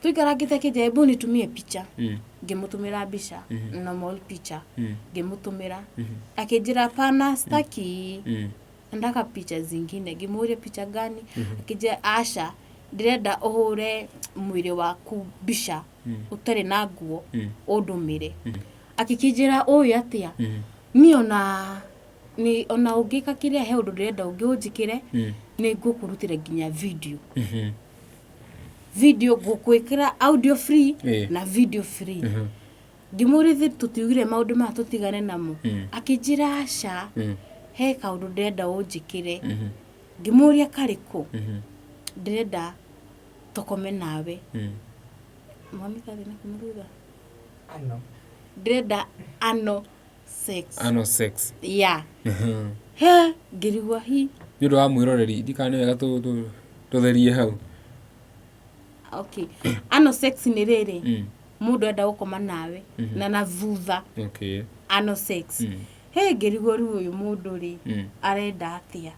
Tũikarangĩte akĩnjĩra, "Hebu nitumie picha." Ngĩmũtũmĩra mbica, normal picha. Ngĩmũtũmĩra, akĩnjĩra, "Pana, staki, nataka picha zingine." Ngĩmũria, "Picha gani?" Akĩnjĩra, "Aca, ndĩrenda ũhũre mwĩrĩ waku mbica ũtarĩ na nguo, ũndũmĩre." Akĩkĩnjĩra ũĩ atĩa, niĩ ona nĩ ona ũngĩka kĩrĩa, he ũndũ ndĩrenda ũngĩ ũnjĩkĩre. Nĩ ngũkũrutĩra nginya video. Video ngũkwĩkĩra audio free na video free. Ngĩmũrĩthi, tũtiugire maũndũ maya tũtigane namo? Akĩnjĩra, "Aca, he kaũndũ ndĩrenda ũnjĩkĩre." Ngĩmũria, "Karĩkũ?" "Ndĩrenda tũkome nawe." Mami kathi na kũmũthutha. Ano. Ndĩrenda ano sex. Ano sex. Ya, he ngĩrigwo hi. Nĩ ũndũ wa mwĩroreri, ndikana nĩ wega tũtherie hau. Okay, ano sex nĩ rĩrĩ, mũndũ enda gũkoma nawe na thutha. Ano sex. He ngĩrigwo rĩu ũyũ mũndũ rĩ, arenda atĩa?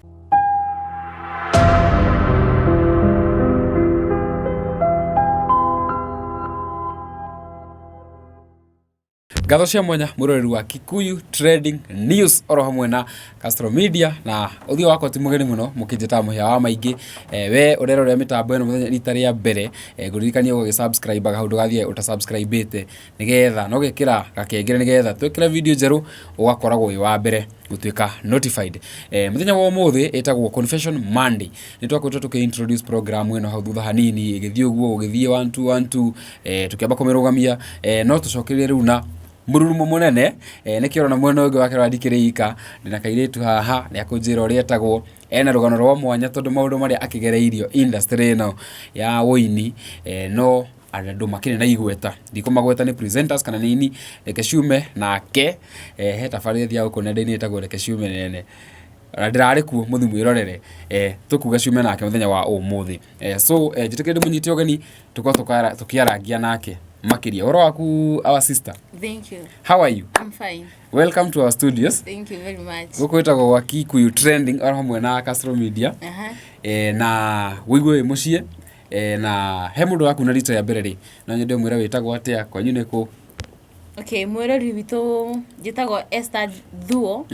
Ngatho cia mwanya mwĩroreri wa Kikuyu Trending News oro hamwe na Castro Media, na ũthiũ wakwa ti mũgeni mũno mũkĩnjĩtaga mũhĩa wa maingĩ. We ũrerorera mĩtambo ĩno mũthenya rita rĩa mbere, ngũririkania ũgagĩ subscribe hau, ndũgathiĩ ũta subscribe ĩte, nĩgetha na ũgekĩra gakengere, nĩgetha twekĩra video njerũ ũgakoragwo wĩ wa mbere gũtuĩka notified. Mũthenya wa ũmũthĩ ĩtagwo Confession Monday. Nĩ twakoretwo tũkĩ introduce program ĩno hau thutha hanini, ĩgĩthiĩ ũguo gũgĩthiĩ 1 2 1 2, tũkĩamba kũmĩrũgamia, no tũcokererie rĩu na mũrurumo mũnene. Nĩkĩo ũrona mwena ũngĩ wa kĩrora ndikĩrĩ ika, ndĩna kairĩtu haha, nĩ akũnjĩra ũrĩa etagwo, ena rũgano rwa mwanya, tondũ maũndũ marĩa akĩgereirio industry ĩno ya ũini, no andũ makĩrĩ na igweta, ndikũmagweta nĩ presenters kana nĩ ini. Reke ciume nake, he tabarĩra ĩthiaga gũkũ nenda-inĩ ĩtagwo Reke Ciume Nene, na ndĩrarĩ kuo, mũthiĩ mwĩrorere. Tũkuga ciume nake mũthenya wa ũmũthĩ. So njĩtĩkĩre ndĩmũnyite ũgeni, tũkorwo tũkĩarangia nake makĩria. Ũhoro waku, our sister? Thank you. How are you? I'm fine. Welcome to our studios. Thank you very much. Gũkũ ĩtagwo gwa Kikuyu Trending oro hamwe na Castro Media. Na wĩigue wĩ mũciĩ. Na he mũndũ waku na rita rĩa mbere rĩ, no nyende ũmwĩre wĩtagwo atĩa, kwanyu nĩ kũ? Okay, mwĩrori witũ, njĩtagwo Esther Thuo.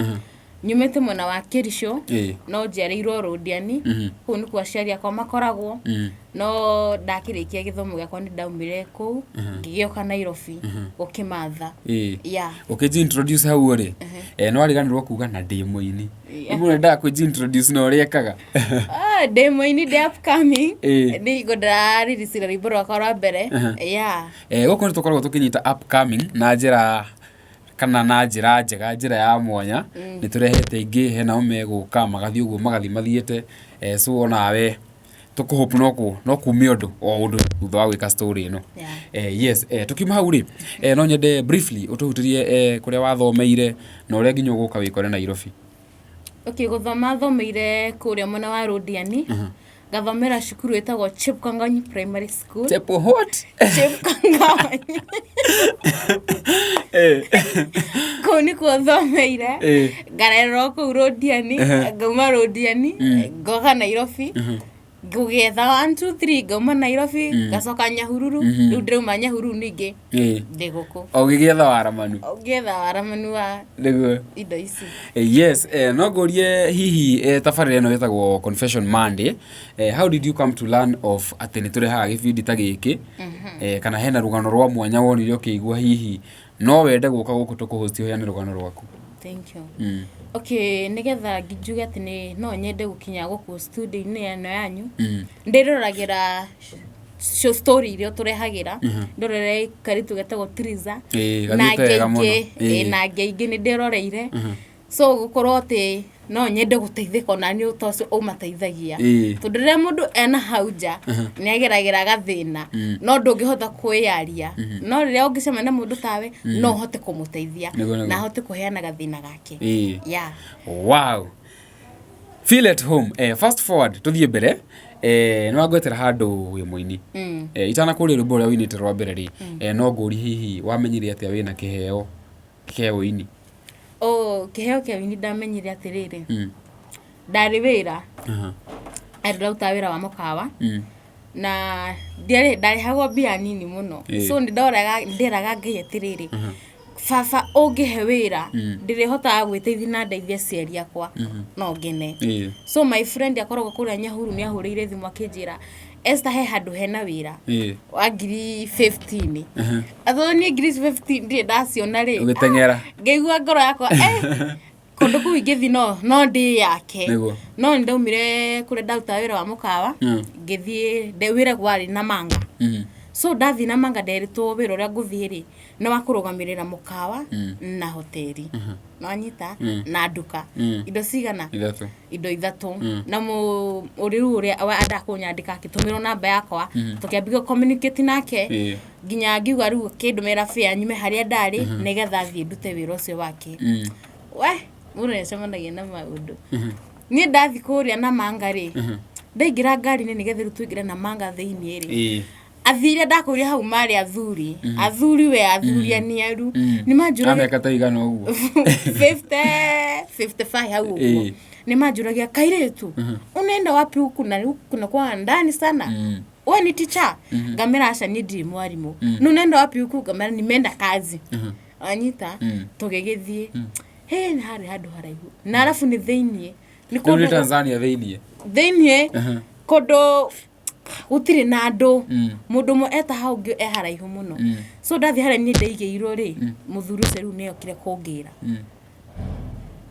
Nyumĩte mwena wa Kericho, no njiarĩirwo Rũndiani. Kũu nĩkuo aciari akwa makoragwo. No ndakĩrĩkia gĩthomo gĩakwa nĩ ndaumire kũu, ngĩgĩũka Nairobi gũkĩmatha. Yeah. Ũkĩnji introduce hau rĩ, nĩ wariganĩrwo kuga na ndĩ mũini. Rĩu nendaga kwĩnji introduce na ũrĩa ekaga. Ah, ndĩ mũini, ndĩ upcoming. Nĩ hingo ndĩraririsire rwĩmbo rwakwa rwa mbere. Yeah. Gũkũ nĩ tũkoragwo tũkĩnyita upcoming na njĩra kana na njĩra njega, njĩra ya mwanya. Nĩ tũrehete ingĩ, hena o megũka magathiĩ ũguo, magathiĩ mathiĩte. So onawe tũkũ hope no kume ũndũ o ũndũ thutha wa gwĩka story ĩno. Yes, tũkiuma hau rĩ, no nyende briefly ũtũhutĩrie kũrĩa wathomeire na ũrĩa nginya ũgũka wĩkore Nairobi. Okay, gũthoma thomeire kũrĩa mwena wa Rũndiani. Ngathomera cukuru ĩtagwo Chepkangany Primary School. Chepo what? Chepkangany. Kũu nĩkuo thomeire. Ngarererwo kũu Rũndiani, ngauma Rũndiani, ngoka Nairobi. Ngũgĩetha 1 2 3, ngauma Nairobi, ngacoka Nyahururu, rĩu ndĩrauma Nyahururu ningĩ ndĩ gũkũ. O ũgĩgĩetha waramanu. Ngĩetha waramanu wa indo ici. Yes, no ngũrie hihi, tabarĩra ĩno ĩtagwo Confession Monday. How did you come to learn of atĩ nĩ tũrehaga gĩbindi ta gĩkĩ? Kana hena rũgano rwa mwanya wonire ũkĩigua hihi no wende gũka gũkũ tũkũhost ũheane rũgano rwaku? Thank you. Okay, nĩgetha njuge atĩ nĩ no nyende gũkinya gũkũ studio-inĩ ĩno yanyu, ndĩroragĩra show story iria ũtũrehagĩra, ndorere kairĩtu getagwo Triza na gathiĩte wega mũno. angĩ aingĩ, na angĩ aingĩ nĩ ndĩroreire. So gũkorwo atĩ no nyende gũteithĩka ona niĩ ta ũcio ũmateithagia, tondũ rĩrĩa mũndũ ena hau nja nĩ ageragĩra gathĩna, no ndũngĩhota kwĩyaria, no rĩrĩa ũngĩcemania na mũndũ tawe no ũhote kũmũteithia na ahote kũheana gathĩna gake. Yeah. Wow. Feel at home. Fast forward tũthiĩ mbere. Nĩ wangwetera handũ wĩ mũini. Itanakũria rwĩmbo rũrĩa ũinĩte rwa mbere rĩ, no ngũrie hihi wamenyire atĩa wĩna kĩheo kĩa ũini? Oh, kĩheo kĩa ũini ndamenyire atĩrĩrĩ, ndarĩ wĩra, ndĩraruta wĩra wa mũkawa. Na ndiarĩ ndarĩhagwo mbia nini mũno. So nĩ ndoraga nderaga Ngai atĩrĩrĩ, baba ũngĩhe wĩra ndĩrĩhotaga gwĩteithia na ndeithie aciari akwa no ngene. So my friend akoragwo kũrĩa Nyahururu nĩ ahũrĩire thimũ akĩnjĩra, Esther, he handũ hena wĩra wa ngiri 15. Atho niĩ ngiri 15 ndirĩ ndaciona rĩ. Ũgĩteng'era. Ngĩigua ngoro yakwa kũndũ kũu ingĩthiĩ no ndĩ yake. No nĩ ndaumire kũrĩa ndarutaga wĩra wa mũkawa, ngĩthiĩ wĩra warĩ Namanga. So ndathiĩ Namanga nderĩtwo wĩra ũrĩa ngũthiĩ rĩ nĩ wa kũrũgamĩrĩra mũkawa na hoteri. Nĩwanyita? Na nduka. Indo cigana? Ithatũ. Indo ithatũ. Na ũrĩu ũrĩa endaga kũnyandĩka akĩtũmĩrwo namba yakwa, tũkĩambia communicate nake nginya ngiuga rĩu akĩndũmĩra fare nyume harĩa ndarĩ nĩgetha thiĩ ndute wĩra ũcio wake. We mũndũ nĩacemanagia na maũndũ. Niĩ ndathiĩ kũrĩa Namanga rĩ, ndaingĩra ngari-inĩ nĩgetha rĩu tũingĩre Namanga thĩiniĩ rĩ, athire ndakwĩrire hau marĩ athuri, athuri we athuri aniaru nĩ manjũragia. Amĩaka ta igana ũguo? 50, 55 hau ũguo. Nĩ manjũragia, kairĩtu, unaenda wapi huku na huku kunakuwa ndani sana? We ni teacher? Ngamera aca, niĩ ndirĩ mwarimũ. No unaenda wapi huku? Ngamera nimeenda kazi. Anyita tũgĩgĩthiĩ he nĩ harĩ handũ haraihu na arabu nĩ thĩiniĩ nĩ Rĩu nĩ kũndũ Tanzania thĩiniĩ? Thĩiniĩ kũndũ gũtirĩ na andũ. Mũndũ ũmwe eta hau ũngĩ e haraihu mũno. So ndathiĩ harĩa niĩ ndaigĩirwo rĩ, mũthuri ũcio rĩu nĩokire kũngĩra.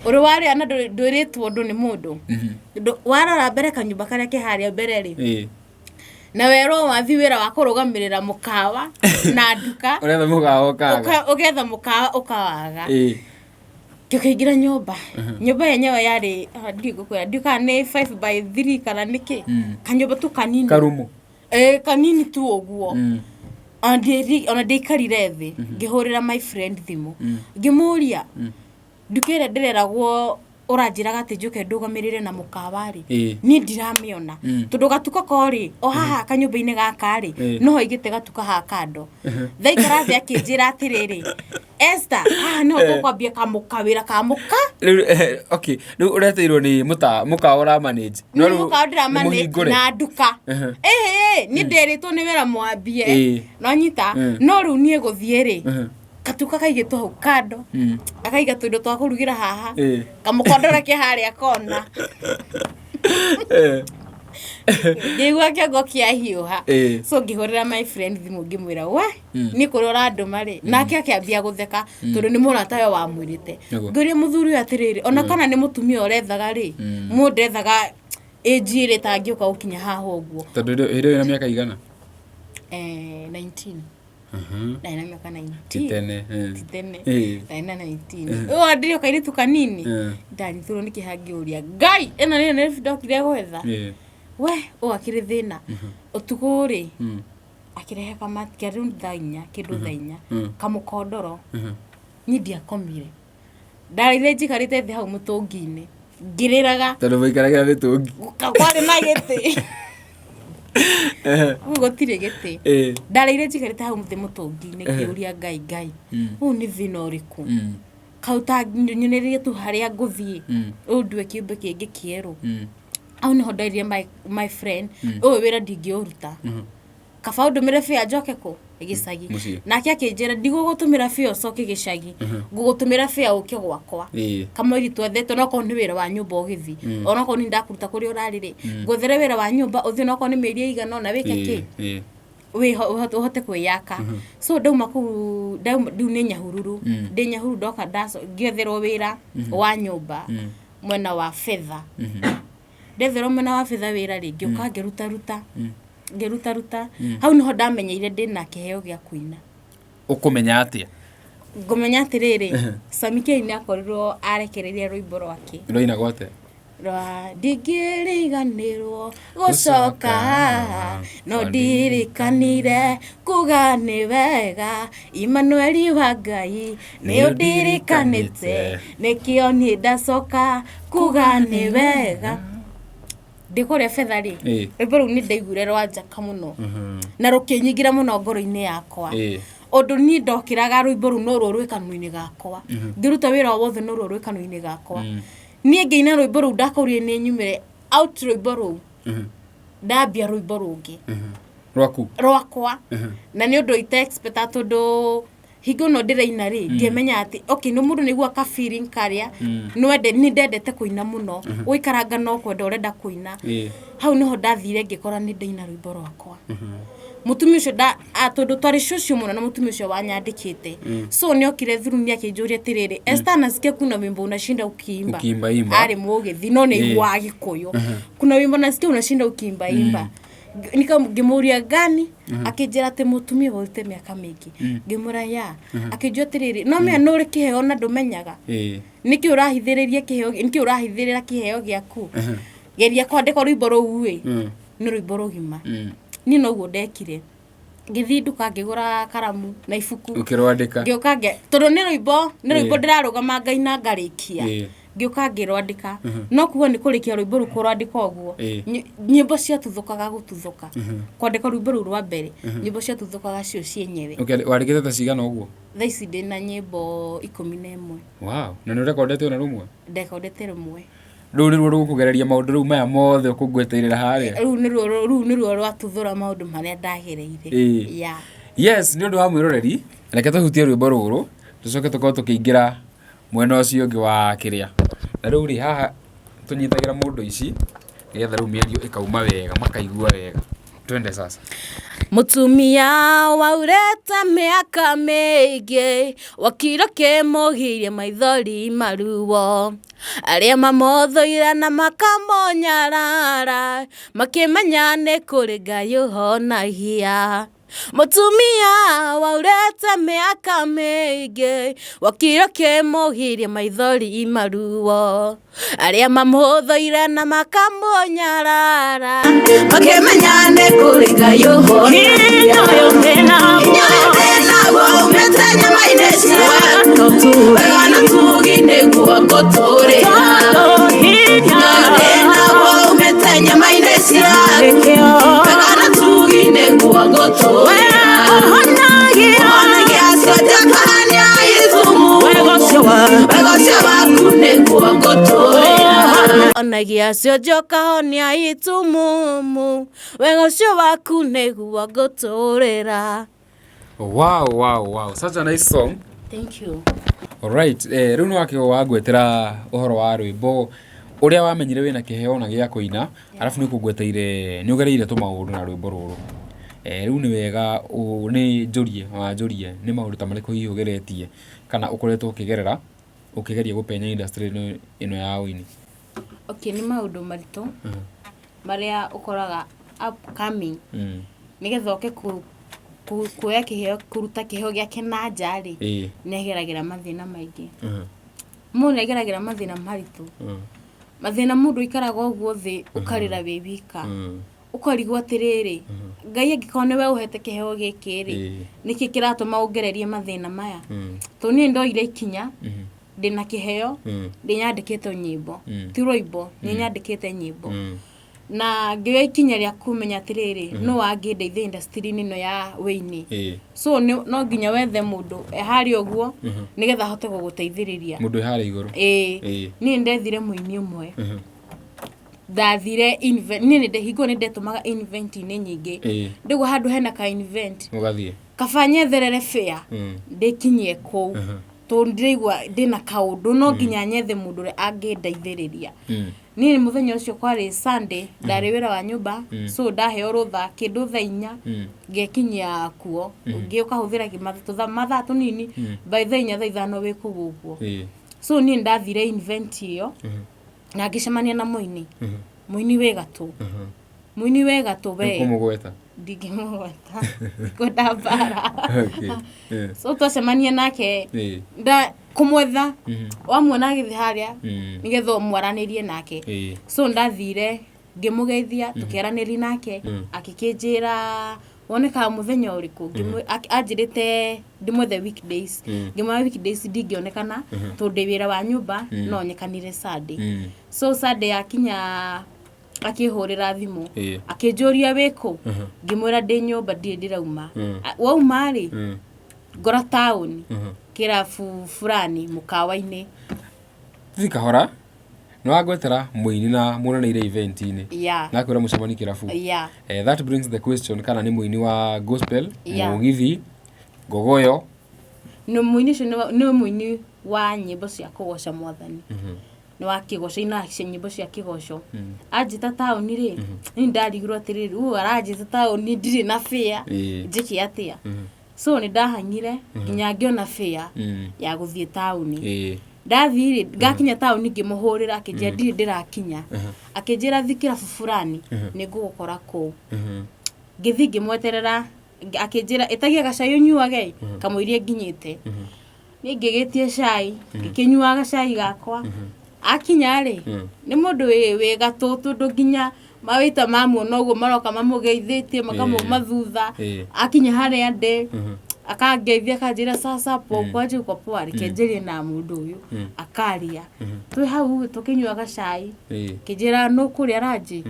Ũrĩ warĩa na ndwĩrĩtwo ũndũ nĩ mũndũ. Warora mbere kanyũmba karĩa ke harĩa mbere rĩ, na werwo wathi wĩra wa kũrũgamĩrĩra mũkawa na nduka. Ũretha mũkawa ũkaga. Ũgetha mũkawa ũkawaga. Tũkĩingĩra nyũmba, nyũmba yenyewe yarĩ ndiũĩ ngũkwĩra, ndiũĩ kana nĩ 5 by 3 kana nĩkĩ, kanyũmba tu kanini. Karumu. Ĩ, kanini tu ũguo. Ona ndiaikarire thĩ, ngĩhũrĩra my friend thimũ, ngĩmũria, nduka ĩrĩa ndĩreragwo ũranjĩraga atĩ njũke ndũgamĩrĩre na mũkawa rĩ, niĩ ndiramĩona, tondũ gatuka ko rĩ o haha kanyũmba-inĩ gaka rĩ, noho aigĩte gatuka haha kando. Ndaikara thĩ akĩnjĩra atĩrĩrĩ, Esther, haha nĩho tũkwambia kamũka wĩra ka mũka. Rĩu okay, rĩu ũreteirwo nĩ mũkawa ũra manage. No Nĩ rĩu mũkawa ndĩra nĩ manage mũhingũre. Na nduka. Ĩhĩ, niĩ nderĩtwo nĩ wĩra mwambie. Nonyita? No rĩu niĩ gũthiĩ rĩ, katuka kaigĩtwo hau kando, akaiga tũindo twa kũrugĩra haha, kamũkondoro ke harĩa kona. Ngĩigua kĩongo kĩahiũha. So ngĩhũrĩra my friend thimũ ngĩmwĩra, we niĩ kũrĩa ũrandũma rĩ, nake akĩambia gũtheka tondũ nĩ mũratawe wamwĩrĩte. Ngĩũria mũthuri ũyũ atĩrĩrĩ, ona kana nĩ mũtumia ũrethaga rĩ, mũndũ ethaga ĩnji ĩrĩ tangĩũka gũkinya haha ũguo. Tondũ hĩndĩ ĩyo wĩna mĩaka igana? 19. Ndarĩ na mĩaka 19. Ti tene. Ti tene. Ndarĩ na 19. Ũyũ ndĩrĩ o kairĩtu kanini. Ndanyitirwo nĩ kĩeha ngĩũria Ngai, ĩno nĩyo nĩ ndokire gwetha? We ũyũ akĩrĩ thĩna ũtukũ rĩ, akĩrehe kamati kĩarĩ thaa 4 kĩndũ thaa 4, kamũkondoro. Niĩ ndiakomire, ndarĩire njikarĩte thĩ hau mũtũngi-inĩ ngĩrĩraga. Tondũ mũikaragĩra mĩtũngi. Kwarĩ na gĩtĩ kũu gũtirĩ gĩtĩ. Ndarĩire njikarĩte hau thĩ mũtũngi-inĩ ngĩũria Ngai, Ngai, ũyũ nĩ thĩna ũrĩkũ? Kau ta nyonererie tu harĩa ngũthiĩ, ũyũ ndue kĩũmbe kĩngĩ kĩerũ. Hau nĩho nderire my friend, ũyũ wĩra ndingĩũruta, kaba ũndũmĩre bĩa njoke kũ gĩcagi. Mũciĩ. Nake akĩnjĩra, ndigũgũtũmĩra bĩa ũcoke gĩcagi, ngũgũtũmĩra bĩa ũke gwakwa. Kamũiri twethete, onokorwo nĩ wĩra wa nyũmba ũgĩthiĩ, onokorwo nĩ ndakũruta kũrĩa ũrarĩ rĩ, ngwethere wĩra wa nyũmba ũthiĩ, onokorwo nĩ mĩeri ĩigana ũna wĩke kĩ, ũhote kwĩyaka. So ndauma kũu rĩu nĩ Nyahururu, ndĩ Nyahururu ndoka ngĩetherwo wĩra wa nyũmba mwena wa fedha. Ndetherwo mwena wa fedha wĩra rĩ, ngĩũka ngĩrutaruta ngĩrutaruta. Hau nĩho ndamenyeire ndĩna kĩheo gĩa kũina. Ũkũmenya atĩa? Ngũmenya atĩrĩrĩ, Sami K nĩ akorirwo arekereirie rwĩmbo rwake. Rwainagwo atĩa? Rwa ndingĩriganĩrwo gũcoka haha no ndirikanire kuga nĩ wega Imanueli wa Ngai nĩ ũndirikanĩte nĩkĩo niĩ ndacoka kuga nĩ wega. Ndĩ kũrĩa betha rĩ, rwĩmbo rũu nĩ ndaiguire rwanjaka mũno na rũkĩnyingĩra mũno ngoro-inĩ yakwa, ũndũ niĩ ndokĩraga rwĩmbo rũu no ruo rwĩ kanua-inĩ gakwa, ngĩruta wĩra o wothe no ruo rwĩ kanua-inĩ gakwa. Niĩ ngĩina rwĩmbo rũu ndakorire nĩ nyumĩre out rwĩmbo rũu. Ndambia rwĩmbo rũngĩ. Rwaku. Rwakwa, na nĩ ũndũ ite-expecta, tondũ hingo ĩno ndĩraina rĩ, ndiamenya atĩ okay, nĩ mũndũ nĩguo ka feeling karĩa nwende nĩ ndendete kũina mũno, gũikaranga no kwenda ũrenda kũina. Hau nĩho ndathire ngĩkora nĩ ndaina rwĩmbo rwakwa. Mũtumia ũcio tondũ twarĩ cũcio mũno na mũtumia ũcio wanyandĩkĩte, so nĩ okire through nĩ akĩnjũria atĩrĩrĩ, "Esther, nasikia kuna wimbo unashinda ukiimba." Ukiimba imba. Arĩ mũgĩthi no nĩ aiguaga Gĩkũyũ. "Kuna wimbo nasikia unashinda ukiimba imba." Nika ngĩmũria, "Gani?" Akĩnjĩra atĩ mũtumia waurĩte mĩaka mĩingĩ. Ngĩmwĩra ya. Akĩnjũria atĩrĩrĩ, "No menya nĩ ũrĩ kĩheo na ndũmenyaga? Nĩkĩ ũrahithĩrĩria kĩheo? Nĩkĩ ũrahithĩrĩra kĩheo gĩaku? Geria kwandĩka rwĩmbo rũu ĩ." Nĩ rwĩmbo rũgima. Niĩ noguo ndekire, ngĩthiĩ nduka ngĩgũra karamu na ibuku. Ũkĩrwandĩka. Ngĩũka tondũ nĩ rwĩmbo ndĩrarũgama ngaina ngarĩkia. Ngĩũka ngĩrwandĩka, no kuga nĩ kũrĩkia rwĩmbo rũu kũrwandĩka ũguo, nyĩmbo ciatuthũkaga gũtuthũka. Kwandĩka rwĩmbo rũu rwa mbere, nyĩmbo ciatuthũkaga cio cienyewe. Wandĩkĩte ta cigana ũguo? Thaa ici ndĩna nyĩmbo 11. Wow, na nĩ ũrekondete ona rũmwe? Ndekondete rũmwe. Rũu nĩruo rũgũkũgereria maũndũ rĩu maya mothe ũkũngweterera harĩa? Rĩu nĩruo rwatuthũra maũndũ marĩa ndagereire. Yeah. Yes, nĩ ũndũ wa mwĩroreri, reke tũhutie rwĩmbo rũrũ, tũcoke tũkorwo tũkĩingĩra mwena ũcio ũngĩ wa kĩrĩa. Na rĩu rĩ, haha tũnyitagĩra mũndũ ici nĩgetha rĩu mĩario ĩkauma wega, makaigua wega. Twende sasa. Mũtumia waurĩte mĩaka mĩingĩ, wakiro kĩmũgirie maithori maruo, arĩa mamũthũire na makamũnyarara makĩmenya nĩ kũrĩ Ngai ũhonagia. Mũtumia waurĩte mĩaka mĩingĩ, wakiro kĩmũgirie maithori maruo, arĩa mamũthũire na makamũnyarara makĩmenya nĩ kũrĩ Ngai ũhonagia. Hinya ndĩnaguo umĩte nyama-inĩ ciaku, wega na tugi nĩguo ngũtũrĩra. Hinya ndĩnaguo umĩte nyama-inĩ ciaku, wega na tugi nĩguo ngũtũrĩra. Ũhonagia cionje kahania ithumu, wega ũcio waku nĩguo ngũtũrĩra. Onagia cionje ũkahonia itumumu, wega ũcio waku nĩguo ngũtũrĩra. Wow, such a nice song. Thank you. Alright, rĩu nĩ wakĩo wangwetera ũhoro wa rwĩmbo ũrĩa wamenyire wĩna kĩheo na gĩa kũina, arabu nĩ ũkũngweteire nĩ ũgereire tũmaũndũ na rwĩmbo rũrũ. Rĩu nĩ wega nĩ njũrie wanjũrie nĩ maũndũ ta marĩkũ hihi ũgeretie kana ũkoretwo ũkĩgerera ũkĩgeria gũpenya industry ĩno ya ũini? Okay, nĩ maũndũ maritũ marĩa ũkoraga upcoming, nĩgetha oke kuoya kĩheo, kũruta kĩheo gĩake na nja rĩ, nĩ ageragĩra mathĩna maingĩ. Mũndũ nĩ ageragĩra mathĩna maritũ, mathĩna mũndũ aikaraga ũguo thĩ ũkarĩra wĩ wika, ũkarigwo atĩrĩrĩ, Ngai, angĩkorwo nĩwe ũhete kĩheo gĩkĩ rĩ, nĩkĩ kĩratũma ũngererie mathĩna maya? Tondũ niĩ ndoire ikinya ndĩna kĩheo, ndĩnyandĩkĩte nyĩmbo, ti rwĩmbo, nĩ nyandĩkĩte nyĩmbo, na ngĩoya ikinya rĩa kũmenya atĩrĩrĩ, no angĩndeithia industry-inĩ ĩno ya wĩini. So no nginya wethe mũndũ e harĩa ũguo nĩgetha ahote gũgũteithĩrĩria. Mũndũ wĩ harĩa igũrũ. Ĩĩ. Niĩ ndethire mũini ũmwe. Ndathire niĩ nĩ hingo nĩ ndetũmaga event-inĩ nyingĩ. Ndĩguo handũ hena ka event, ũgathiĩ. Kaba nyetherere fare, ndĩkinyie kũu, tondũ ndĩraigua ndĩna kaũndũ, no nginya nyethe mũndũ ũrĩa angĩndeithĩrĩria. Niĩ mũthenya ũcio kwarĩ Sunday, ndarĩ wĩra wa nyũmba, so ndaheo rũtha kĩndũ thaa 4, ngekinyia kuo, ngĩũka hũthĩra mathaa tũnini, by thaa 4, thaa 5 wĩ kũu ũguo. So niĩ ndathire event ĩyo na ngĩcemania na mũini, mũini wĩ gatũ, mũini wĩ gatũ we. Nĩũkũmũgweta? Ndingĩmũgweta, ndikwenda mbara. Okay. So twacemania nake, nda kũmwetha, wamuona agĩthiĩ harĩa, nĩgetha mwaranĩrie nake. So ndathire ngĩmũgeithia, tũkĩaranĩria nake, akĩkĩnjĩra wonekaga mũthenya ũrĩkũ. Anjĩrĩte ndĩmwethe weekdays. Ngĩmwĩra weekdays ndingĩonekana tondũ ndĩ wĩra wa nyũmba, no nyekanire Sunday. So Sunday yakinya, akĩhũrĩra thimũ, akĩnjũria, "Wĩkũ?" Ngĩmwĩra ndĩ nyũmba, ndirĩ ndĩrauma. "Wauma rĩ?" "Ngora taũni, kĩrabu fulani, mũkawa-inĩ." Thiĩ kahora. Nĩ wangwetera mũini na muonanĩire event-inĩ. Na akwĩra mũcemani kĩrabu. That brings the question kana nĩ mũini wa gospel, mũgithi, ngogoyo. Nĩ mũini ũcio nĩ mũini wa nyĩmbo cia kũgoca mwathani. Nĩ wa kĩgoco, ainaga nyĩmbo cia kĩgoco. Anjĩta taũni rĩ, niĩ ndarigirwo atĩrĩrĩ, ũyũ aranjĩta taũni ndirĩ na fare, njĩke atĩa? So nĩ ndahang'ire nginya ngĩona fare ya gũthiĩ taũni. Ndathiĩ rĩ, ngakinya taũni ngĩmũhũrĩra akĩnjĩra ndirĩ ndĩrakinya. Akĩnjĩra thiĩ kĩrabu fulani nĩ ngũgũkora kũu. Ngĩthiĩ ngĩmweterera akĩnjĩra ĩtagia gacai ũnyuage kamũiria nginyĩte. Niĩ ngĩgĩtia cai, ngĩkĩnyuaga gacai gakwa. Akinya rĩ, nĩ mũndũ wĩ gatũ tondũ nginya mawĩta mamuona ũguo maroka mamũgeithĩtie makamũma thutha. Akinya harĩa ndĩ, akangeithia akanjĩra sasa poa uko aje uko poa, reke njarie na mũndũ ũyũ. Akaria. Twĩ hau tũkĩnyua gacai, akĩnjĩra nũ ũkũrĩa ranji?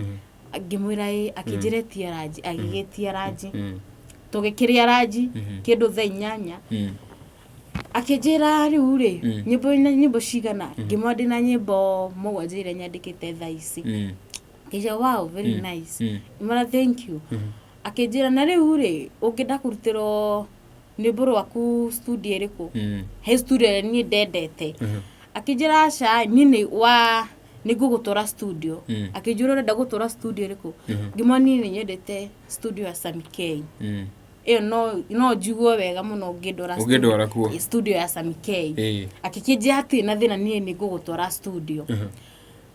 Ngĩmwĩra ĩĩ, akĩnjĩra etie ranji, agĩgĩtia ranji. Tũgĩkĩrĩa ranji kĩndũ thaa 8. Akĩnjĩra rĩu rĩ, nyĩmbo na nyĩmbo cigana? Ngĩmwĩra ndĩna nyĩmbo 7 iria nyandĩkĩte thaa ici. Akĩnjĩra wow, very nice. Ngĩmwĩra thank you. Akĩnjĩra na rĩu rĩ, ũngĩenda kũrutĩrwo rwĩmbo rwaku studio ĩrĩkũ? He studio ĩrĩa niĩ ndendete. Akĩnjĩra aca, niĩ nĩ wa nĩ ngũgũtwara studio. Akĩnjũria ũrenda gũtwara studio ĩrĩkũ? Ngĩmwĩra niĩ nĩ nyendete studio ya Sammy K. Ĩyo no njigue wega mũno ũngĩndwara Ũngĩndwara kuo. Studio ya Sammy K. Akĩkĩnjĩra hatirĩ na thĩna niĩ nĩ ngũgũtwara studio.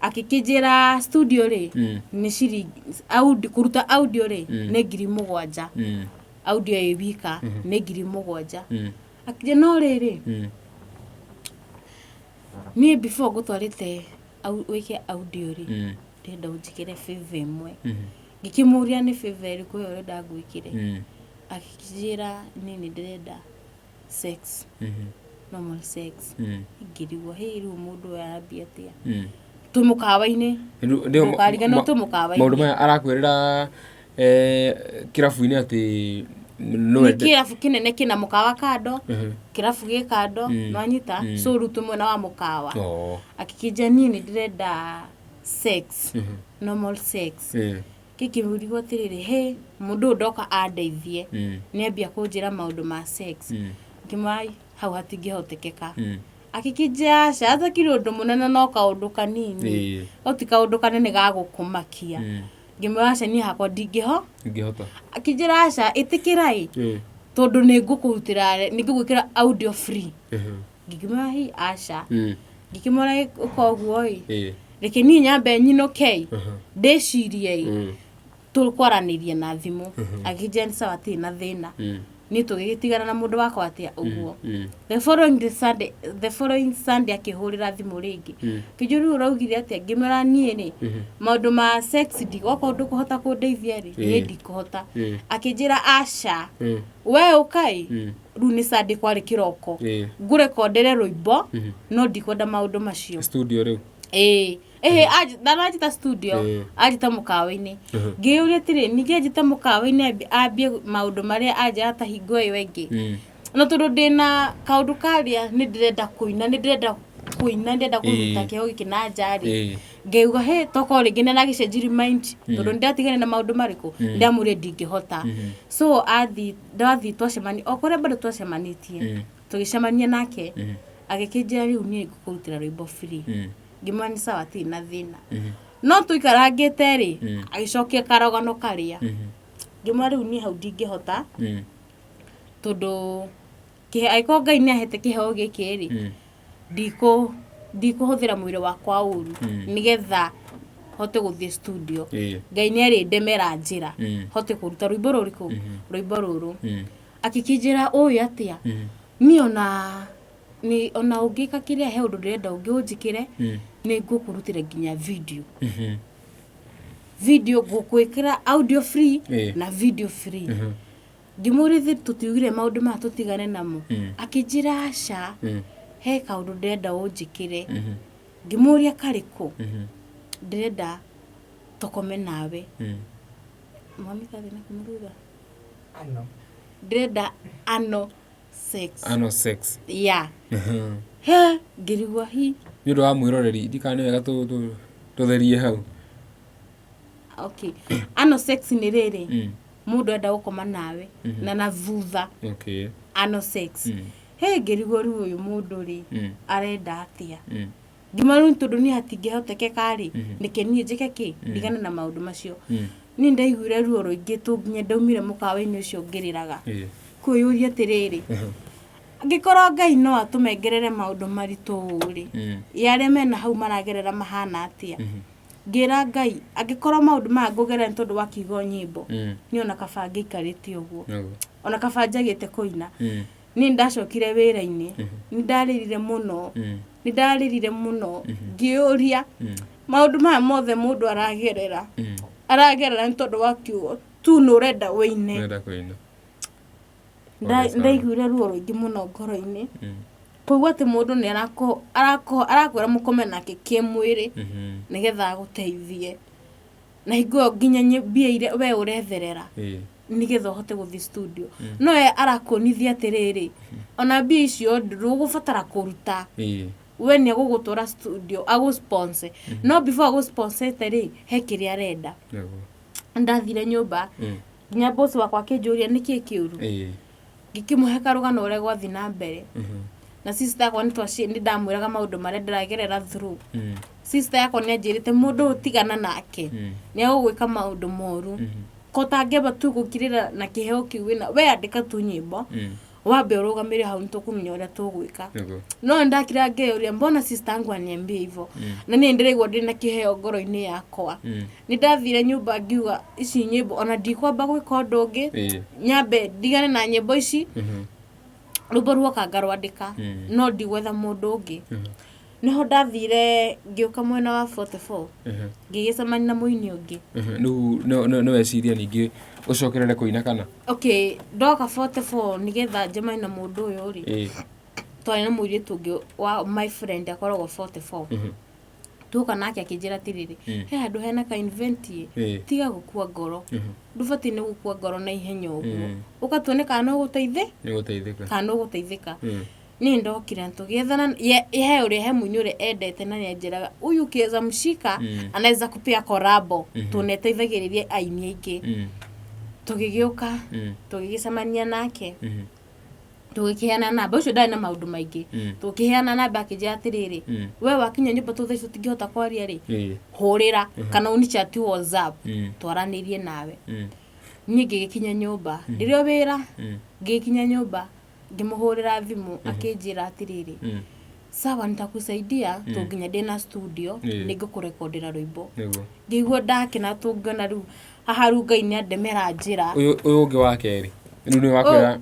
Akĩkĩnjĩra studio rĩ, nĩ ciringi audio, kũruta audio rĩ, nĩ 7,000. Audio ĩ wika nĩ 7,000. Akĩnjĩra no rĩrĩ, niĩ before ngũtwarĩte wĩke audio rĩ, ndĩrenda ũnjĩkĩre favor ĩmwe. Ngĩkĩmũria nĩ favor ĩrĩkũ ĩyo ũrenda ngwĩkĩre? Akĩnjĩra niĩ nĩ ndĩrenda sex, normal sex. Ngĩrigwo hĩ rĩu mũndũ ũyũ arambia atĩa? Twĩ mũkawa-inĩ. Ndũkariganĩrwo twĩ mũkawa-inĩ. Maũndũ maya arakwĩrĩra kĩrabu-inĩ atĩ no Nĩ ende. kĩrabu kĩnene kĩna mũkawa kando, kĩrabu gĩ kando, nĩwanyita? So rĩu twĩ mwena wa mũkawa. Akĩkĩnjĩra niĩ nĩ ndĩrenda sex, normal sex. Ngĩkĩrigwo atĩrĩrĩ, hĩ mũndũ ũyũ ndoka andeithie, nĩ ambia kũnjĩra maũndũ ma sex. Ngĩmwĩra hau hatingĩhotekeka. Akĩkĩnjĩra aca, atakĩrĩ ũndũ mũnene no kaũndũ kanini. No ti kaũndũ kanene ga gũkũmakia. Ngĩmwĩra aca niĩ hakwa ndingĩho. Ndingĩhota. Akĩnjĩra aca ĩtĩkĩra ĩ, tondũ nĩ ngũkũrutĩra, nĩ ngũgwĩkĩra audio free. Ngĩkĩmwĩra hi aca. Ngĩkĩmwĩra ũka ũguo ĩ, reke niĩ nyambe nyinũke ĩ, ndĩcirie ĩ, tũkwaranĩria na thimũ. Akĩnjĩra nĩ sawa hatirĩ na thĩna. Niĩ tũgĩgĩtigana na mũndũ wakwa atĩa ũguo. The following Sunday akĩhũrĩra thimũ rĩngĩ. Akĩnjũria rĩu ũraugire atĩa? Ngĩmwĩra niĩ rĩ, maũndũ ma sex okorwo ndũkũhota kũndeithia rĩ, niĩ ndikũhota. Akĩnjĩra aca, we ũka ĩ, rĩu nĩ Sunday kwarĩ kĩroko. Ngũrekondere rwĩmbo, no ndikwenda maũndũ macio. Studio rĩu? Ĩĩ. Ĩhĩ, ndananjĩta studio, anjĩta mũkawa-inĩ. Ngĩyũria atĩrĩ, ningĩ anjĩta mũkawa-inĩ ambie maũndũ marĩa anjĩra ta hingo ĩyo ĩngĩ. No tondũ ndĩna kaũndũ karĩa nĩ ndĩrenda kũina, nĩ ndĩrenda kũina, nĩ ndĩrenda kũruta kĩheo gĩkĩ na nja rĩ, ngĩuga hĩ tokorwo rĩngĩ nĩ aragĩcenjirie mind, tondũ nĩ ndatigane na maũndũ marĩkũ, ndamwĩrire ndingĩhota. So athi, ndathiĩ twacemania, o kũrĩa bado twacemanĩtie, tũgĩcemania nake, agĩkĩnjĩra rĩu niĩ ngũkũrutĩra rwĩmbo free. Ngĩmwĩra nĩ sawa hatirĩ na thĩna. No tũikarangĩte rĩ, agĩcokia karogano karĩa. Ngĩmwĩra rĩu niĩ hau ndingĩhota, tondũ angĩkorwo Ngai nĩ ahete kĩheo gĩkĩ rĩ, ndikũhũthĩra mwĩrĩ wakwa ũru, nĩgetha hote gũthiĩ studio. Ngai nĩ arĩndemera njĩra, hote kũruta rwĩmbo rũrĩkũ? Rwĩmbo rũrũ. Akĩkĩnjĩra ũĩ atĩa? Niĩ ona nĩ ona ũngĩka kĩrĩa he ũndũ ndĩrenda ũngĩ ũnjĩkĩre, nĩ ngũkũrutĩra nginya video. Video ngũkwĩkĩra audio free na video free. Ngĩmũria ithuĩ tũtiugire maũndũ maya tũtigane namo. Akĩnjĩra aca, he kaũndũ ndĩrenda ũnjĩkĩre. Ngĩmũria karĩkũ? Ndĩrenda tũkome nawe. Mami karĩ na kũmũruga? Ano. Ndĩrenda ano sex. Ano sex. Yeah. He, ngĩrigwo hi. Nĩ ũndũ wa mwĩroreri, ndikana nĩ wega tũtherie hau. Okay, anal sex nĩ rĩrĩ, mũndũ enda gũkoma nawe na thutha. Anal sex. He ngĩrigwo rĩu ũyũ mũndũ rĩ, arenda atĩa? Ngima rĩu tondũ niĩ hatingĩhotekeka rĩ, nĩkĩ niĩ njĩke kĩ ndigane na maũndũ macio? Niĩ ndaiguire ruo rũingĩ tũ nginya ndaumire mũkawa-inĩ ũcio ngĩrĩraga, kwĩyũria atĩrĩrĩ, angĩkorwo Ngai no atũme ngerere maũndũ maritũ ũũ rĩ, ĩ arĩa mena hau maragerera mahana atĩa? Ngĩra Ngai, angĩkorwo maũndũ maya ngũgerera nĩ tondũ wa kiugo nyĩmbo, niĩ ona kaba ngĩikarĩte ũguo, ona kaba njagĩte kũina. Niĩ ndacokire wĩra-inĩ, nĩ ndarĩrire mũno, nĩ ndarĩrire mũno ngĩũria maũndũ maya mothe mũndũ aragerera, aragerera nĩ tondũ wa kiugo tu nĩ ũrenda wĩine. Ũrenda kũina. Pole sana. Ndaiguire ruo rũingĩ mũno ngoro-inĩ kũigua atĩ mũndũ nĩ arakwĩra mũkome nake kĩmwĩrĩ nĩgetha agũteithie, na hingo ĩyo nginya mbia iria we ũretherera nĩgetha ũhote gũthiĩ studio, no we arakuonithia atĩrĩrĩ, ona mbia icio ndũgũbatara kũruta, we nĩ egũgũtwara studio agũ-sponsor, no before agũ-sponsor rĩ, he kĩrĩa arenda. Ndathire nyũmba, nginya boss wakwa akĩnjũria nĩkĩ kĩũru. Ngĩkĩmũhe karũgano ũrĩa gwathiĩ na mbere, na sister yakwa nĩ ndamwĩraga maũndũ marĩa ndĩragerera through. Sister yakwa nĩ anjĩrĩte, mũndũ ũyũ tigana nake, nĩ egũgwĩka maũndũ moru, ko tangĩamba tu gũkirĩra na kĩheo kĩu wĩna we, andĩka tu nyĩmbo, wambe ũrũgamĩre hau, nĩtũkũmenya ũrĩa tũgwĩka. No nĩndakira ngeyũria, mbona sister yangu aniambie hivyo, na niĩ ndĩraigua ndĩ na kĩheo ngoro-inĩ yakwa? Nĩ ndathire nyũmba ngiuga ici nyĩmbo ona ndikwamba gwĩka ũndũ ũngĩ, nyambe ndigane na nyĩmbo ici, rwĩmbo ruoka ngarwandĩka, no ndigwetha mũndũ ũngĩ. Nĩho ndathire ngĩũka mwena wa 44, ngĩgĩcemania na mũini ũngĩ. Rĩu nĩ weciria ningĩ ũcokerere kũina kana? Okay, ndoka 44 nĩgetha njemanie na mũndũ ũyũ rĩ, twarĩ na mũirĩtu ũngĩ wa my friend akoragwo 44. Tuoka nake akĩnjĩra atĩrĩrĩ, he handũ hena ka event ĩ, tiga gũkua ngoro, ndũbatiĩ nĩ gũkua ngoro na ihenya ũguo, ũka tuone kana no ũgũteithĩ Nĩ gũteithĩka. Kana no ũgũteithĩka. Niĩ ndokire tũgĩethana he ũrĩa, he mũini ũrĩa endete, na nĩanjĩraga huyu ukiweza mshika, anaweza kupea korabo, tondũ nĩateithagĩrĩria aini aingĩ. Tũgĩgĩũka, tũgĩgĩcemania nake, tũgĩkĩheana namba. Ũcio ndarĩ na maũndũ maingĩ. Tũkĩheana namba, akĩnjĩra atĩrĩrĩ, we wakinya nyũmba tũ thaa ici tũtingĩhota kwaria rĩ, hũrĩra kana ũnichat WhatsApp, twaranĩrie nawe. Niĩ ngĩgĩkinya nyũmba ndĩrĩ o wĩra, ngĩgĩkinya nyũmba ngĩmũhũrĩra thimũ, akĩnjĩra atĩrĩrĩ, sawa, nitakusaidia to nginya ndĩna studio, nĩngũkũrekondera rwĩmbo. Ngĩigua ndakena, tũngĩona rĩu haha rĩu Ngai nĩ andemera njĩra. Ũyũ ũngĩ wa kerĩ rĩu nĩ wakwĩra?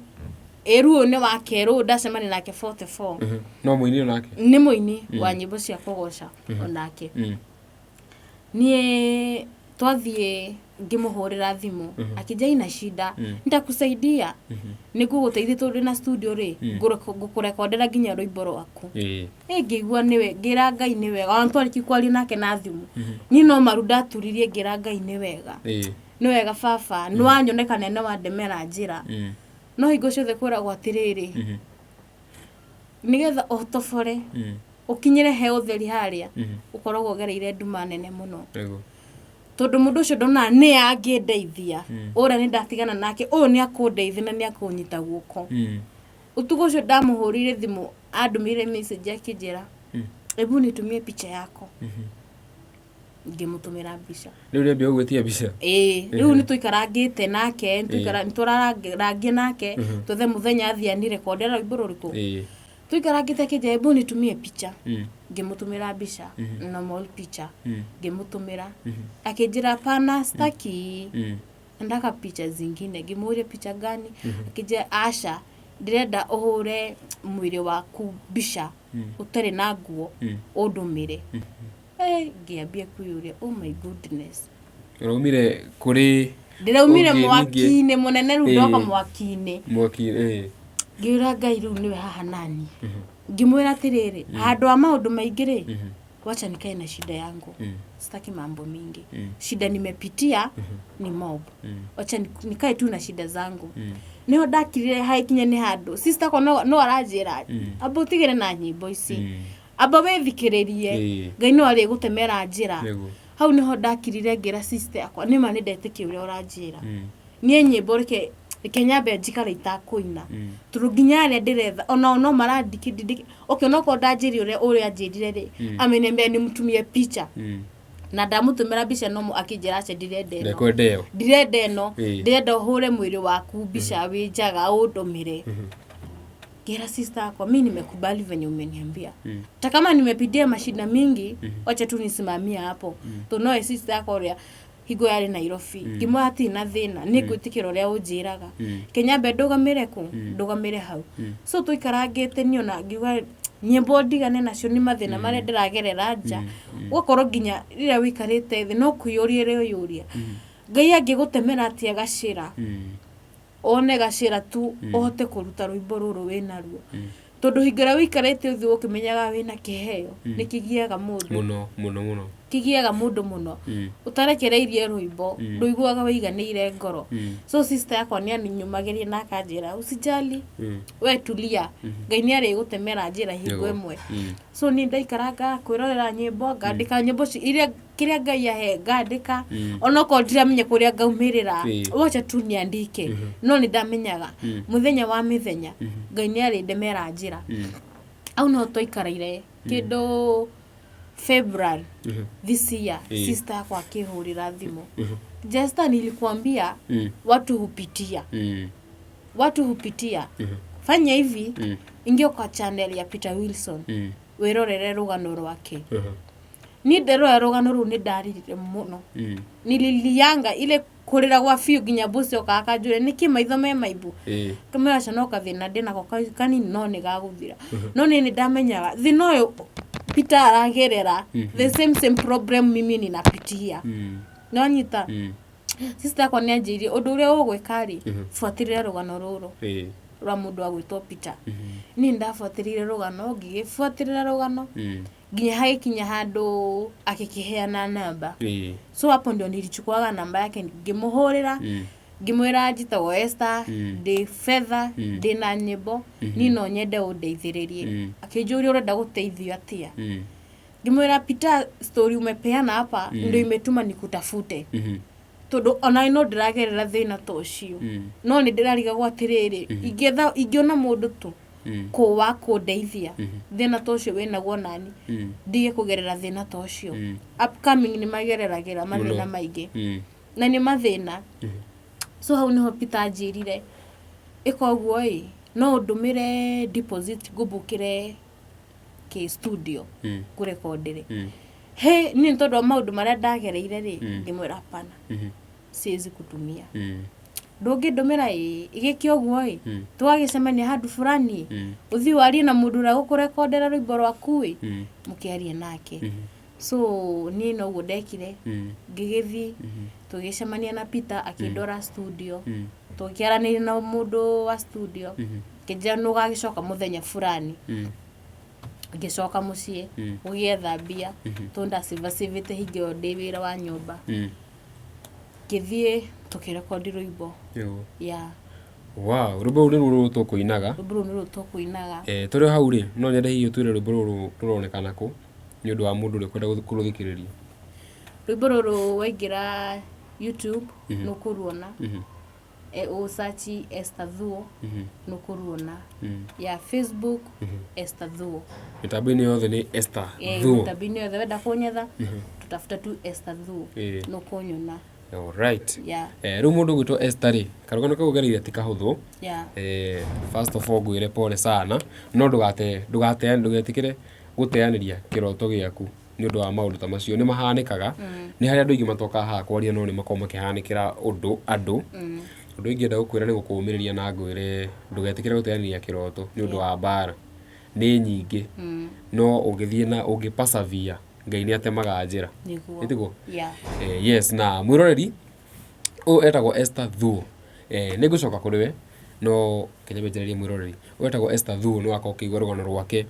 Ĩ, rĩu ũyũ nĩ wa kerĩ, ũyũ ndacemania nake 44. No mũini onake? Nĩ mũini wa nyĩmbo cia kũgoca onake. Niĩ twathiĩ ngĩmũhũrĩra thimũ, akĩnjia ina shida, nitakusaidia, nĩngũgũteithia tondũ ndĩna studio rĩ, ngũkũrekondera nginya rwĩmbo rwaku. Ĩ, ngĩigua nĩwe, ngĩra Ngai nĩ wega. Ona twarĩkia kwaria nake na thimũ, niĩ no maru ndaturirie ngĩra Ngai nĩ wega, nĩ wega baba, nĩ wanyoneka na nĩ wandemera njĩra. No hingo ciothe kwĩragwo atĩrĩrĩ, nĩgetha ũtobore ũkinyĩre he ũtheri harĩa, ũkoragwo ũgereire nduma nene mũno. Tondũ mũndũ ũcio ndonaga nĩ angĩndeithia, ũrĩa nĩ ndatigana nake, ũyũ nĩ akũndeithia na nĩ akũnyita guoko. Ũtukũ ũcio ndamũhũrĩire thimũ, andũmĩire message akĩnjĩra, hebu nitumie picha yako. Ngĩmũtũmĩra mbica. Rĩu rĩambia gũgwĩtia mbica? Ĩĩ, rĩu nĩ tũikarangĩte nake, nĩ tũrarangia nake, twethe mũthenya athiĩ anirekondera rwĩmbo rũrĩkũ. Tũikarangĩte akĩnjĩra, hebu nitumie picha. Ngĩmũtũmĩra mbica, normal picha. Ngĩmũtũmĩra, akĩnjĩra hapana, staki, nataka picha zingine. Ngĩmũria picha gani? Akĩnjĩra aca, ndĩrenda ũhũre mwĩrĩ waku mbica ũtarĩ na nguo, ũndũmĩre. Eh, ngĩambia kwĩyũria, oh my goodness. Ũraumire kũrĩ Ndĩraumire ũngĩ ningĩ. Mwaki-inĩ mũnene, rĩu ndoka mwaki-inĩ. Mwaki. Ngĩũra Ngai rĩu nĩwe haha nani, ngĩmwĩra atĩrĩrĩ, handũ ha maũndũ maingĩ rĩ, wacha nikae na shida yangu, sitaki mambo mingi, shida nimepitia ni mob, wacha nikae tu na shida zangu. Niho ndakirire haikinya nĩ handũ sister kwa no aranjĩra amba ũtigĩre na nyĩmbo ici. Amba wĩthikĩrĩrie. Ngai no arĩgũtemera njĩra. Hau nĩho ndakirire ngĩra sister yakwa, nĩma nĩ ndetĩkia ũrĩa ũranjĩra. Niĩ nyĩmbo reke reke nyambe njikare itakũina. Tondũ nginya arĩa ndĩretha onao no marandikindindiki. Okay, onokorwo ndanjĩrire ũrĩa ũrĩa anjĩrire rĩ, ameniambia nimtumie picha. Na ndamũtũmĩra mbica no akĩnjĩra aca ndirenda ĩno. Ndekwenda ĩyo. Ndirenda ĩno, ndĩrenda ũhũre mwĩrĩ waku mbica wĩ njaga ũndũmĩre. Ngĩra sister yakwa, mi nimekubali venye umeniambia. Hata kama nimepitia mashida mingi, wacha tu nisimamie hapo. Tondũ nowe sister yakwa ũrĩa hingo yarĩ Nairobi. Ngĩmwĩra hatirĩ na thĩna, nĩ ngwĩtĩkĩra ũrĩa ũnjĩraga. Reke nyambe ndũgamĩre kũ? Ndũgamĩre hau. So tũikarangĩte niĩ ona ngiuga nyĩmbo ndigane nacio nĩ mathĩna marĩa ndĩragerera nja. Ũgakorwo nginya rĩrĩa ũikarĩte thĩ no kwĩyũria ũreyũria. Ngai angĩgũtemera atĩa gacĩra? Wone gacĩra tu ũhote kũruta rwĩmbo rũrũ wĩnaruo. Tondũ hingo ĩrĩa ũikarĩte ũthiĩ ũkĩmenyaga wĩna kĩheo, nĩ kĩgiaga mũndũ. Mũno, mũno, mũno. Kĩgiaga mũndũ mũno. Ũtarekereirie rwĩmbo, ndũiguaga wĩiganĩire ngoro. So sister yakwa nĩ anyumagĩria na akanjĩra, usijali, we tulia, Ngai nĩ arĩgũtemera njĩra hingo ĩmwe. So niĩ ndaikaranga kwĩrorera nyĩmbo, ngandĩka nyĩmbo iria kĩrĩa Ngai ahe ngandĩka, onokorwo ndiramenya kũrĩa ngaumĩrĩra, wacha tu niandike. No nĩ ndamenyaga mũthenya wa mĩthenya Ngai nĩ arĩndemera njĩra. Hau no twaikaraire kĩndũ February this year, sister yakwa akĩhũrĩra thimũ, Jesta, nilikuambia watu hupitia, watu hupitia, fanya hivi, ingia kwa channel ya Peter Wilson wĩrorere rũgano rwake. Niĩ nderora rũgano rũu nĩ ndaririre mũno. Nililianga ile kũrĩra gwa biũ nginya boss okaga akanjũria nĩkĩ maitho me maimbu. Kamwĩra aca no gathĩna ndĩnako kanini no nĩ gagũthira. No niĩ nĩ ndamenyaga thĩna ũyũ Peter aragerera, the same same problem mimi ninapitia. Nĩwanyita? Sister yakwa nĩ anjĩrire ũndũ ũrĩa ũgwĩka rĩ, buatĩrĩra rũgano rũrũ rwa mũndũ agwĩtwo Peter. Niĩ nĩ ndabuatĩrĩire rũgano, ngĩgĩbuatĩrĩra rũgano nginya hagĩkinya handũ agĩkĩheana namba. So hapo ndio nilichukuaga namba yake ngĩmũhũrĩra, ngĩmwĩra njĩtagwo Esther, ndĩ fedha, ndĩna nyĩmbo, niĩ no nyende ũndeithĩrĩrie. Akĩnjũria ũrenda gũteithio atĩa? Ngĩmwĩra Peter, story umepeana hapa ndio imetuma nikutafute. Tondũ ona no ndĩragerera thĩna ta ũcio. No nĩ ndĩrarigagwo atĩrĩrĩ, ingĩetha ingĩona mũndũ tu kũ wa kũndeithia thĩna ta ũcio wĩnaguo nani, ndige kũgerera thĩna ta ũcio. Upcoming nĩ magereragĩra mathĩna maingĩ. Na nĩ mathĩna. So hau nĩho Peter anjĩrire, ĩka ũguo ĩ, no ũndũmĩre deposit ngũmbũkĩre kĩ studio ngũrekondere. He niĩ nĩ tondũ wa maũndũ marĩa ndagereire rĩ, ngĩmwĩra hapana, siwezi kutumia. Ndũngĩndũmĩra ĩ, ĩgĩke ũguo ĩ, tũgagĩcemania handũ fulani, ũthiĩ warie na mũndũ ũrĩa ũgũkũrekondera rwĩmbo rwaku ĩ, mũkĩarie nake. So niĩ noguo ndekire, ngĩgĩthiĩ tũgĩcemania na Peter akĩndwara studio, tũkĩaranĩria na mũndũ wa studio, akĩnjĩra nĩ ũgagĩcoka mũthenya fulani. Ngĩcoka mũciĩ gũgĩetha mbia, tondũ ndacĩvacĩvĩte hingo ĩyo ndĩ wĩra wa nyũmba. Ngĩthiĩ tũkĩrekondi rwĩmbo. Yeah. Wow, rwĩmbo rũu nĩruo rũrũ tũkũinaga. Rwĩmbo rũu nĩruo tũkũinaga. Tũrĩ o hau rĩ, no nyende hihi ũtwĩre rwĩmbo rũrũ rũronekana kũ nĩ ũndũ wa mũndũ ũrĩa ũkwenda kũrũthikĩrĩria. Rwĩmbo rũrũ waingĩra YouTube nĩ ũkũruona. Ũ search Esther Thuo nĩ ũkũruona. Ya Facebook Esther Thuo. Mĩtambo-inĩ yothe nĩ Esther Thuo. Mĩtambo-inĩ yothe wenda kũnyetha, tũtafuta tu Esther Thuo nĩ ũkũnyona. Alright. Yeah. Rĩu mũndũ ũgwĩtwo Esther rĩ, karũgano kau ũgereire ti kahũthũ. Yeah. First of all ngwĩre pole sana, no ndũgate ndũgate ndũgetĩkĩre gũteanĩria kĩroto gĩaku nĩ ũndũ wa maũndũ ta macio. Nĩ mahanĩkaga, nĩ harĩ andũ aingĩ matokaga haha kwaria no nĩ makoragwo makĩhanĩkĩra ũndũ andũ. Ũndũ ingĩenda gũkwĩra nĩ gũkũũmĩrĩria na ngwĩre ndũgetĩkĩre gũteanĩria kĩroto nĩ ũndũ wa mbara. Nĩ nyingĩ, no ũngĩthiĩ na ũngĩ persevere, Ngai nĩ atemaga njĩra. Nĩguo. Nĩ tiguo? Yeah. Yes, na mwĩroreri ũyũ etagwo Esther Thuo. Nĩ ngũcoka kũrĩ we. No kenya njererie mwĩroreri wetagwo Esther Thuo, nĩ wakorwo ũkĩigua rũgano rwake,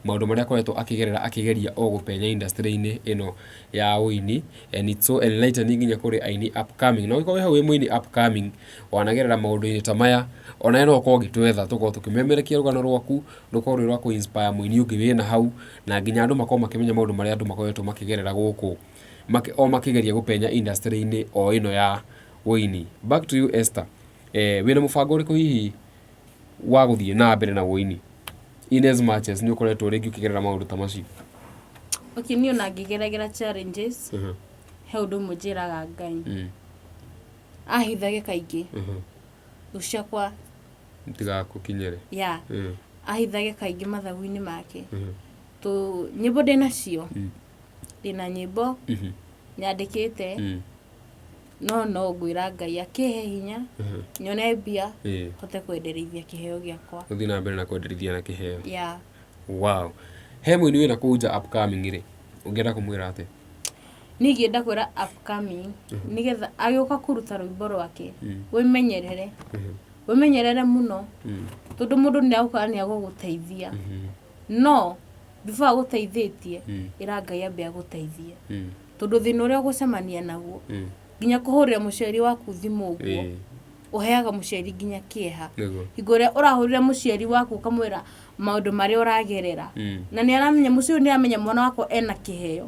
maũndũ marĩa akoretwo akĩgerera akĩgeria o gũpenya industry-inĩ ĩno ya ũini, and it's so enlightening nginya kũrĩ aini upcoming. Na ũngĩkorwo wĩ hau wĩ mũini upcoming wanagerera maũndũ-inĩ ta maya, onawe no ũkorwo ũgĩtwetha tũkorwo tũkĩmemerekia rũgano rwaku, rũkorwo rwĩ rwa kũ inspire mũini ũngĩ wĩna hau, na nginya andũ makorwo makĩmenya maũndũ marĩa andũ makoretwo makĩgerera gũkũ o makĩgeria gũpenya industry-inĩ o ĩno ya ũini. Back to you Esther, wĩna mũbango ũrĩkũ hihi wa gũthiĩ na mbere na ũini in as much as nĩ ũkoretwo rĩngĩ ũkĩgerera maũndũ ta macio? Okay, niĩ ona ngĩgeragĩra challenges, he ũndũ ũmwe njĩraga Ngai, ahithage kaingĩ thũ ciakwa Itigagũkinyĩre. Ya, ahithage kaingĩ mathagu-inĩ make. Tũ nyĩmbo ndĩnacio, ndĩna nyĩmbo nyandĩkĩte, no ngwĩra Ngai akĩhe hinya nyone mbia, hote kwendereithia kĩheo gĩakwa. Ũthiĩ na mbere na kwenderithia na kĩheo. Ya. Wow. He mũini wĩna kũu nja upcoming rĩ, ũngĩenda kũmwĩra atĩa? Niĩ ingĩenda kwĩra upcoming, nĩgetha agĩũka kũruta rwĩmbo rwake, wĩmenyerere, wĩmenyerere mũno, tondũ mũndũ nĩ agũkora nĩ agũgũteithia, no before agũteithĩtie, ĩra Ngai ambe agũteithie, tondũ thĩna ũrĩa ũgũcemania naguo, nginya kũhũrĩra mũciari waku thimũ ũguo, ũheaga mũciari nginya kĩeha. Hingo ĩrĩa ũrahũrĩra mũciari waku ũkamwĩra maũndũ marĩa ũragerera, na nĩ aramenya, mũciari ũyũ nĩ aramenya mwana wakwa ena kĩheo,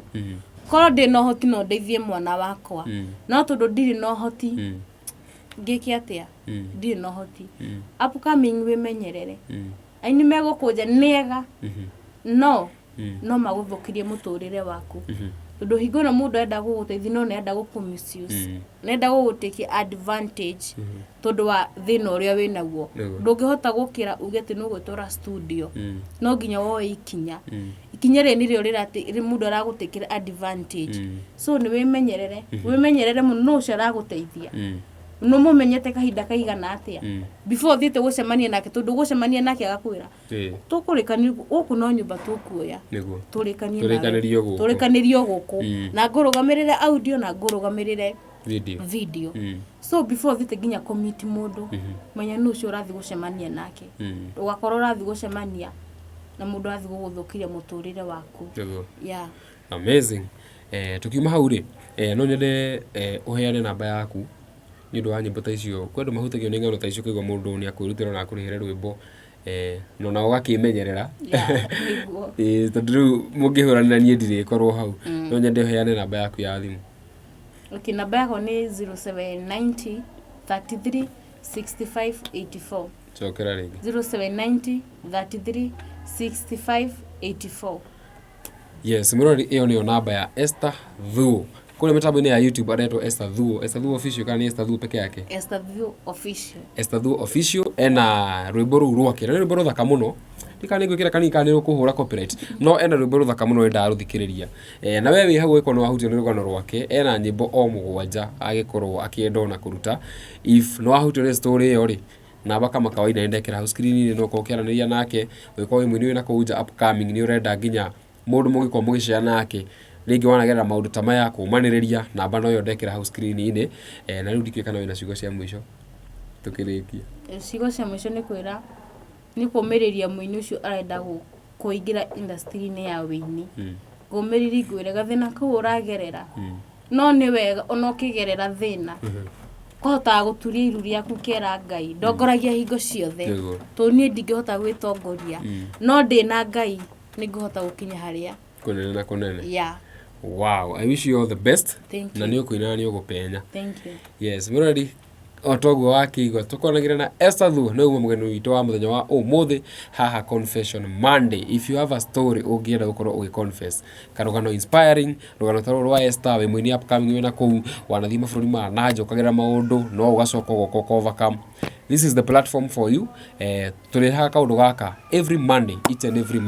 korwo ndĩ na ũhoti no ndeithie mwana wakwa, no tondũ ndirĩ na ũhoti, ngĩke atĩa? Ndirĩ na ũhoti. Upcoming, wĩmenyerere. Aini megũkũnja nĩega, no magũthũkirie mũtũrĩre waku, tondũ hingo ĩno mũndũ enda gũgũteithia, no nĩarenda gũkũ misuse, nĩarenda gũgũtake advantage, tondũ wa thĩna ũrĩa wĩ naguo. Ndũngĩhota gũkĩra uge atĩ nĩ ũgwĩtwara studio. No nginya woe ikinya. Ikinya rĩrĩ nĩrĩo rĩrati mũndũ aragũtĩkĩra advantage. So nĩ wĩmenyerere, wĩmenyerere mũno. No ũcio aragũteithia, nĩ mũmenyete kahinda kaigana atĩa before ũthiĩte gũcemania nake? Tondũ gũcemania nake agakwĩra, "Tũkũrĩkania gũkũ, no nyũmba tũkuoya." Tũrĩkanie nawe. Tũrĩkanĩrio gũkũ. Tũrĩkanĩrio gũkũ, na ngũrũgamĩrĩre audio na ngũrũgamĩrĩre video. Video. So before ũthiĩte nginya kũmeet mũndũ, menya nũ ũcio ũrathiĩ gũcemania nake. Ũgakorwo ũrathiĩ gũcemania na mũndũ ũrathiĩ gũgũthũkĩria mũtũrĩre waku. Yeah. Amazing. Tukiuma hau rĩ, no nyende ũheane namba yaku nĩ ũndũ wa nyĩmbo ta icio. Kwĩ andũ mahutagio nĩ ng'ano ta icio, ũkaigua mũndũ nĩ akwĩrutĩra na akũrĩhĩre rwĩmbo, na ona ũgakĩmenyerera. Yeah, nĩguo. Ĩĩ, tondũ rĩu mũngĩhũranĩra niĩ ndirĩkorwo hau. No nyende ũheane namba yaku ya thimũ. Okay, namba yakwa nĩ 0790 33 65 84. Cokera rĩngĩ. 0790 33 65 84. Yes, mũrori, ĩyo nĩyo namba ya Esther Thuo. Kũrĩa mĩtambo-inĩ ya YouTube aretwo Esther Thuo, Esther Thuo Official, kana nĩ Esther Thuo peke yake? Esther Thuo Official. Esther Thuo Official ena rwĩmbo rũu rwake, na nĩ rwĩmbo rũthaka mũno. Ndikana nĩ ngwĩkĩra kanini kana nĩ rũkũhũra copyright, no ena rwĩmbo rũthaka mũno nĩ ndarũthikĩrĩria. Na we wĩ hau ũgĩkorwo nĩ wahutio nĩ rũgano rwake, ena nyĩmbo o 7 agĩkorwo akĩenda ona kũruta. If nĩ wahutio nĩ story ĩyo rĩ, namba kama kawaida nĩ ndekĩra hau screen-inĩ, no ũkorwo ũkĩaranĩria nake. Ũngĩkorwo wĩ mũini wĩna kũu nja upcoming, nĩ ũrenda nginya mũndũ mũngĩkorwo mũgĩshare nake, rĩngĩ wanagerera maũndũ ta maya, kũmanĩrĩria, namba no ĩyo ndekĩra hau screen-inĩ. Na rĩu ndikĩũĩ kana wĩna ciugo cia mũico tũkĩrĩkia. Ciugo cia mũico nĩ kwĩra, nĩ kũmĩrĩria mũini ũcio arenda kũingĩra industry-inĩ ya wĩini. Ngũmĩrĩria, ngwĩre gathĩna kau ũragerera, no nĩ wega ona ũkĩgerera thĩna, kũhotaga gũturia iru rĩaku, kera Ngai ndongoragia hingo ciothe. Tondũ niĩ ndingĩhota gwĩtongoria, no ndĩna Ngai nĩ ngũhota gũkinya harĩa kũnene na kũnene. Yeah. Wow, I wish you all the best. Thank Na you. nĩ ũkũina na nĩ ũgũpenya. Thank you. Yes, mũrori, o toguo wakĩigua tũkoranagĩra na Esther Thuo, nĩ uma mũgeni witũ wa mũthenya wa ũmũthĩ haha Confession Monday. If you have a story ũngĩenda gũkorwo ũgĩ confess, karũgano inspiring, rũgano ta rũrũ rwa Esther, wĩ mũini upcoming wĩna kũu, wanathiĩ mabũrũri ma nanja ũkagerera maũndũ no ũgacoka ũgoka ũka overcome, this is the platform for you. Tũrehaga kaũndũ gaka every Monday, each and every